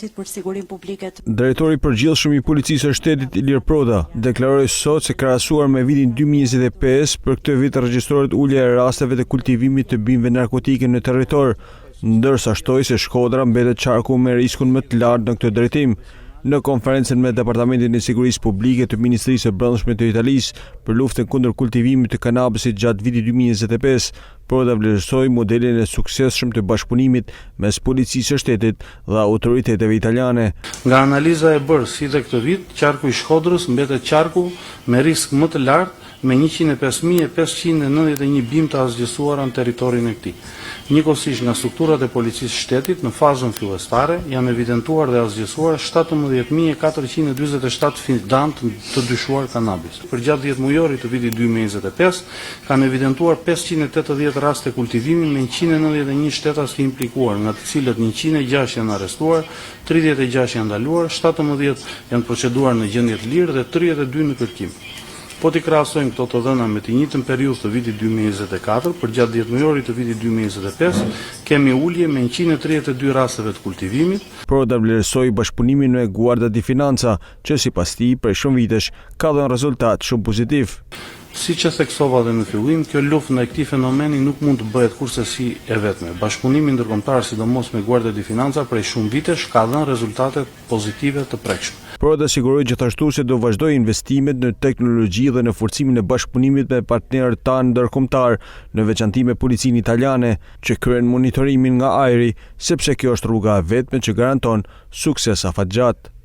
Për sigurinë publike të. Drejtori i Përgjithshëm i Policisë së Shtetit Ilir Proda deklaroi sot se krahasuar me vitin 2025, për këtë vit regjistrohet ulja e rasteve të kultivimit të bimëve narkotike në territor, ndërsa shtoi se Shkodra mbetet qarku me riskun më të lartë në këtë drejtim. Në konferencën me Departamentin e Sigurisë Publike të Ministrisë së Brendshme të Italisë për luftën kundër kultivimit të kanabisit gjatë vitit 2025, Proda vlerësoi modelin e suksesshëm të bashkëpunimit mes Policisë së Shtetit dhe autoriteteve italiane. Nga analiza e bërë si dhe këtë vit, qarku i Shkodrës mbetet qarku me risk më të lartë me 105.591 bimë të asgjësuara në territorin e këtij. Njëkohësisht nga strukturat e Policisë së Shtetit në fazën fillestare janë evidentuar dhe asgjësuar 17.447 fidanë të dyshuar kanabis. Përgjatë dhjetëmujorit të vitit 2025 kanë evidentuar 580 raste kultivimi me 191 shtetas të implikuar, nga të cilët 106 janë arrestuar, 36 janë ndaluar, 17 janë proceduar në gjendje të lirë dhe 32 në kërkim. Po t'i krahasojmë këto të dhëna me të njëjtën periudhë të vitit 2024, përgjatë dhjetëmujorit të vitit 2025, kemi ulje me 132 rasteve të kultivimit. Proda vlerësoi bashkëpunimin me Guardia di Finanza, që sipas tij prej shumë vitesh ka dhënë rezultat shumë pozitiv. Siç e theksova dhe në fillim, kjo luftë ndaj këtij fenomeni nuk mund të bëhet kurrsesi e vetme. Bashkëpunimi ndërkombëtar, sidomos me Guardia di Finanza, prej shumë vitesh ka dhënë rezultate pozitive të prekshme. Proda siguroi gjithashtu se do vazhdojë investimet në teknologji dhe në forcimin e bashkëpunimit me partnerët tanë ndërkombëtar, në veçanti me policinë italiane, që kryen monitorimin nga ajri, sepse kjo është rruga e vetme që garanton sukses afatgjatë.